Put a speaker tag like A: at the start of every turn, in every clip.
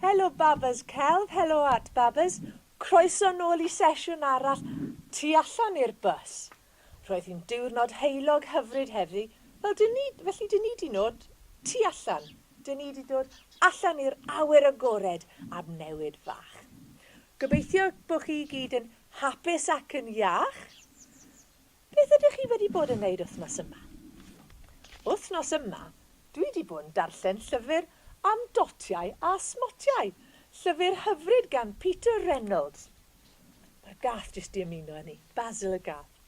A: Helo Babas Celf, helo Art Babas. Croeso nôl i sesiwn arall tu allan i'r bws. Roedd hi'n diwrnod heulog hyfryd heddi, fel dyn ni, felly dyn ni 'di nod tu allan. Dyn ni 'di dod allan i'r awyr agored am newid fach. Gobeithio bod chi i gyd yn hapus ac yn iach. Beth ydych chi wedi bod yn wneud wythnos yma? Wythnos yma, dwi 'di bod yn darllen llyfr am dotiau a smotiau, llyfr hyfryd gan Peter Reynolds. Mae'r gath jyst 'di ymuno â ni, Basil y gath.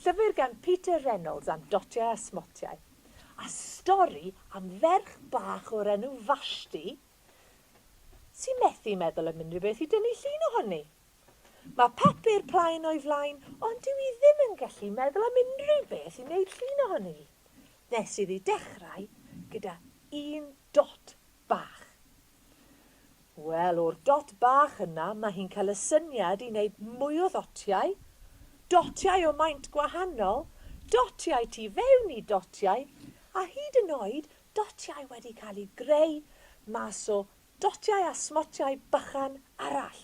A: Llyfr gan Peter Reynolds am dotiau a smotiau, a stori am ferch bach o'r enw Vashti sy'n methu meddwl am unrhyw beth i dynnu llun ohoni. Mae papur plaen o'i flaen, ond dyw hi ddim yn gallu meddwl am unrhyw beth i wneud llun ohoni hi, nes iddi dechrau gyda un dot bach. Wel, o'r dot bach yna, mae hi'n cael y syniad i wneud mwy o ddotiau, dotiau o maint gwahanol, dotiau tu fewn i dotiau, a hyd yn oed dotiau wedi cael eu greu mas o dotiau a smotiau bychan arall.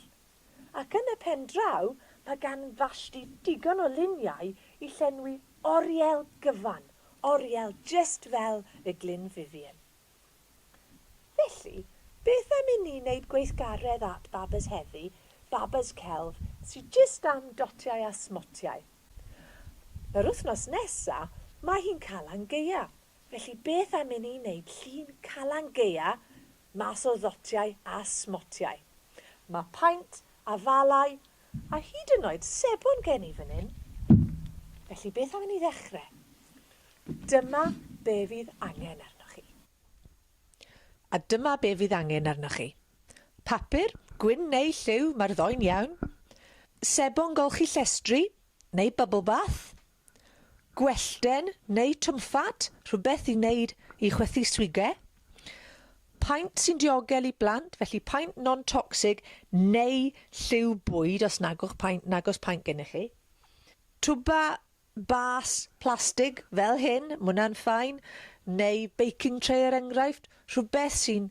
A: Ac yn y pen draw, mae gan Vashti digon o luniau i llenwi oriel gyfan, oriel jyst fel y Glynn Vivian. Felly, beth am i ni wneud gweithgaredd Art Babas heddi, Babas Celf, sy jyst am dotiau a smotiau. Yr wythnos nesa, mae hi'n Calan Gaea, felly beth am i ni wneud llun Calan Gaea mas o ddotiau a smotiau. Mae paent, afalau, a hyd yn oed sebon gen i fan hyn. Felly beth am i ni ddechrau? Dyma be fydd angen arnoch chi. A dyma be fydd angen arnoch chi. Papur, gwyn neu lliw, mae'r ddoi'n iawn. Sebon golchi llestri, neu bubble bath. Gwellten neu twmffat, rhywbeth i wneud i chwythu swige. Paent sy'n diogel i blant, felly paent non-toxic neu lliw bwyd os nagwch paent, nag oes paent gennych chi. Twba bas plastig fel hyn, ma' hwnna'n fine, neu baking tray er enghraifft, rhywbeth sy'n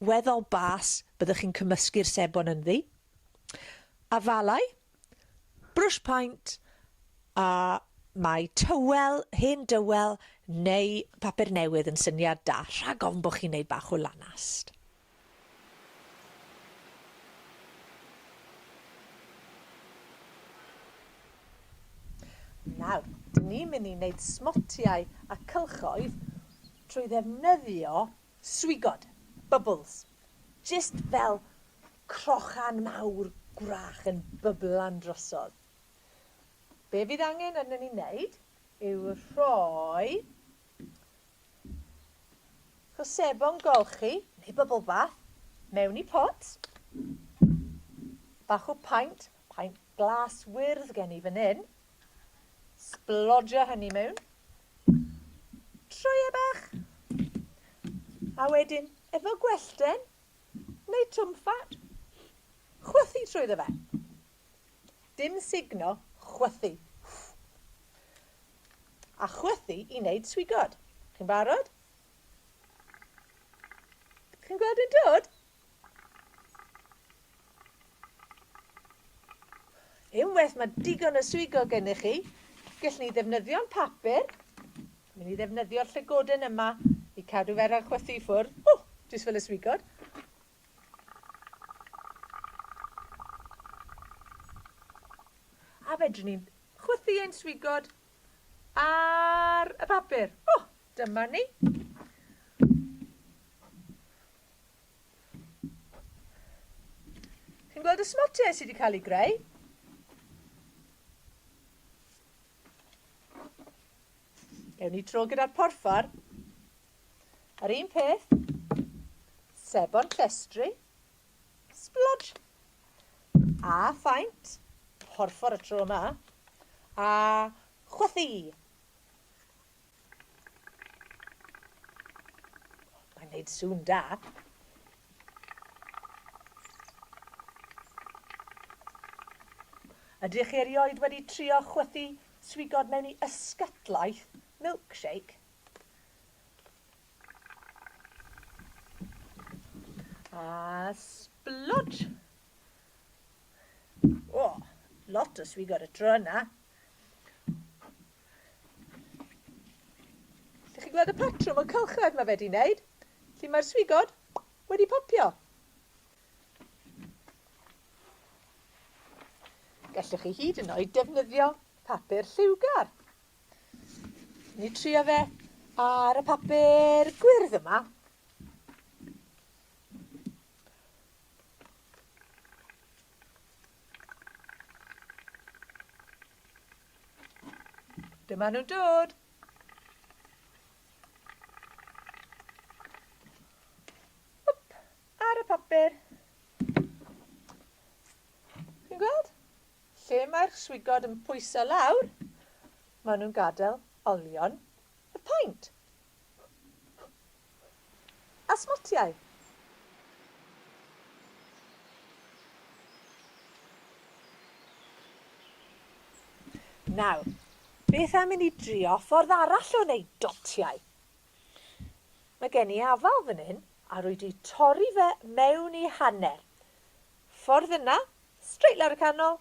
A: weddol bas, byddwch chi'n cymysgu'r sebon ynddi. Afalau, Brwsh paent a mae tywel, hen dywel neu papur newydd yn syniad da, rhag ofn bod chi'n neud bach o lanast. Nawr, dyn ni'n mynd i wneud smotiau a cylchoedd trwy ddefnyddio swigod, bubbles. Jyst fel crochan mawr gwrach yn byblan drosodd. Be fydd angen arnon ni wneud yw rhoi sebon golchi, neu bubble bath, mewn i pot. Bach o paent, paent glas wyrdd gen i fan hyn. Sblodio hynny mewn. Troi e bach. A wedyn, efo gwellten, neu twmffat, chwythu trwyddo fe. Dim sugno, chwythu. A chwythu i wneud swigod. Chi'n barod? Chi'n gweld yn dod? Unwaith mae digon o swigo gennych chi, gallwn ni ddefnyddio'n papur. Mynd i ddefnyddio'r llygoden yma i cadw fe rhag chwythu i ffwrdd. O, jyst fel y swigod. A fedrwn ni'n chwythu ein swigod ar y papur. O, dyma ni. Chi'n gweld y smotiau sydd wedi cael eu greu? Ewn ni tro gyda'r porffor. Yr un peth, sebon llestri, splodge, a phaent, porffor y tro yma, a chwythu. Mae'n neud sŵn da. Ydych chi erioed wedi trio chwythu swigod mewn i ysgytlaeth milkshake? A splodge. O, lot o swigod y tro yna. Ydych chi'n gweld y patrwm o cylchoedd mae fe wedi wneud? Lle mae'r swigod wedi popio. Gallwch chi hyd yn oed defnyddio papur lliwgar. Ni trio fe ar y papur gwyrdd yma. Dyma nhw'n dod. Wp, ar y papur. Chi'n gweld? Lle mae'r swigod yn pwyso lawr, maen nhw'n gadael olion y paent. A smotiau. Nawr, beth am i ni drio ffordd arall o wneud dotiau? Mae gen i afal fan hyn a rwy 'di torri fe mewn i hanner. Ffordd yna, straight lawr y canol,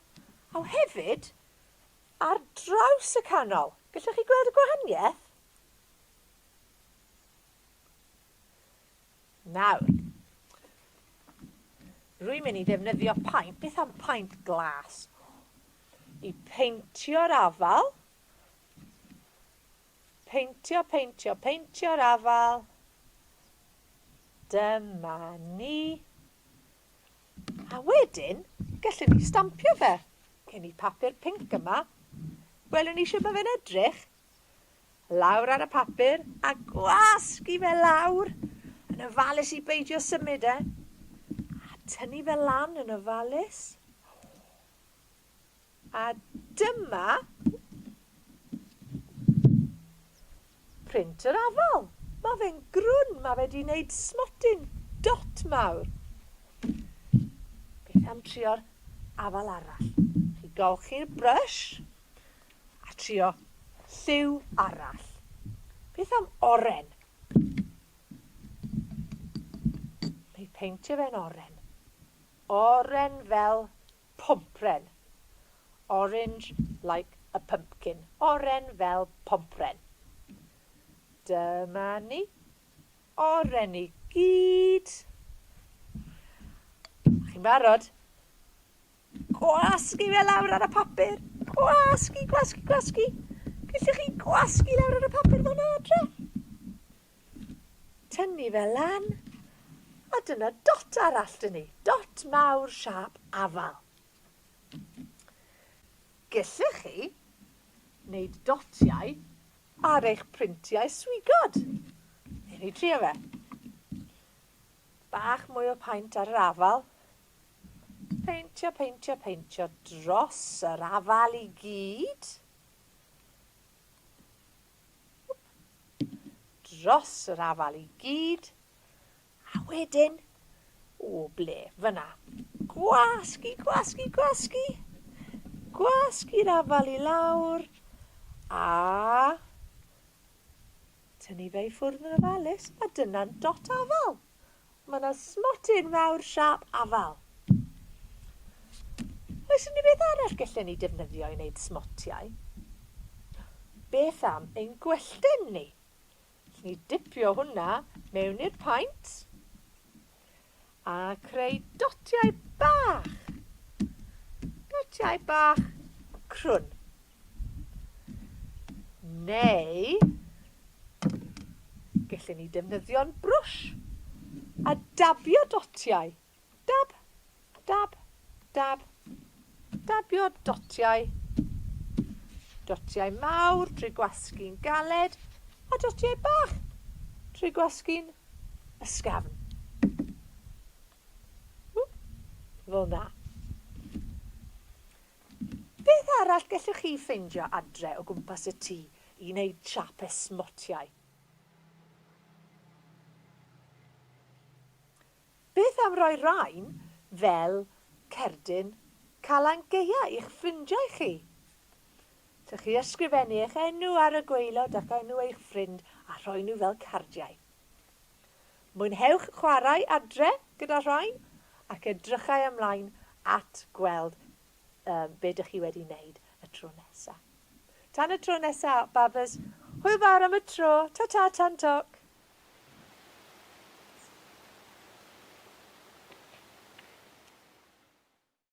A: a hefyd ar draws y canol. Gallwch chi gweld y gwahaniaeth? Nawr, rwy'n mynd i ddefnyddio paent, beth am paent glas? I peintio'r afal. Peintio, peintio, peintio'r afal. Dyma ni. A wedyn, gallwn ni stampio fe. Gen i papur pinc yma. Welwn ni sut mae fe'n edrych. Lawr ar y papur a gwasgu fe lawr yn ofalus i beidio symud e. A tynnu fe lan yn ofalus. A dyma print yr afal. Mae fe'n grwn, mae fe wedi wneud smotyn dot mawr. Beth am trio'r afal arall? Chi golchi'r brush a trio lliw arall. Beth am oren? Neu peintio fe'n oren. Oren fel Pompren. Orange like a pumpkin. Oren fel pompren. Dyma ni. Oren i gyd. Chi'n barod? Gwasgu fe lawr ar y papur. Gwasgu, gwasgu, gwasgu. Gallwch chi gwasgu lawr ar y papur fel yna adre? Tynnu fe lan, a dyna dot arall dyn ni, dot mawr siâp afal. Gellech chi wneud dotiau ar eich printiau swigod. Newn ni trio fe. Bach mwy o paent ar yr afal. Peintio, peintio, peintio dros yr afal i gyd. Dros yr afal i gyd. A wedyn, o ble, fyna. Gwasgu, gwasgu, gwasgu. Gwasgu'r afal i lawr. A tynnu fe i ffwrdd yn ofalus. A dyna'n dot afal. Mae yna smotyn fawr siâp afal. Oes unrhyw beth arall gallen ni defnyddio i wneud smotiau? Beth am ein gwellten ni? Allen ni dipio hwnna mewn i'r paent a creu dotiau bach. Dotiau bach crwn. Neu, gallwn ni defnyddio'n brwsh a dabio dotiau. Dab, dab, dab, dabio dotiau. Dotiau mawr trwy gwasgu'n galed a dotiau bach trwy gwasgu'n ysgafn. Fel 'na. Beth arall gellwch chi ffeindio adre o gwmpas y tŷ i wneud siape smotiau? Beth am roi rhain fel cerdyn Calan Gaea i'ch ffrindiau chi? Allwch chi ysgrifennu eich enw ar y gwaelod ac enw eich ffrind a rhoi nhw fel cardiau. Mwynhewch chwarae adre gyda rhain ac edrychai ymlaen at gweld um, be dych chi wedi wneud y tro nesa. Tan y tro nesa, babys, hwyl fawr am y tro, ta ta tan toc!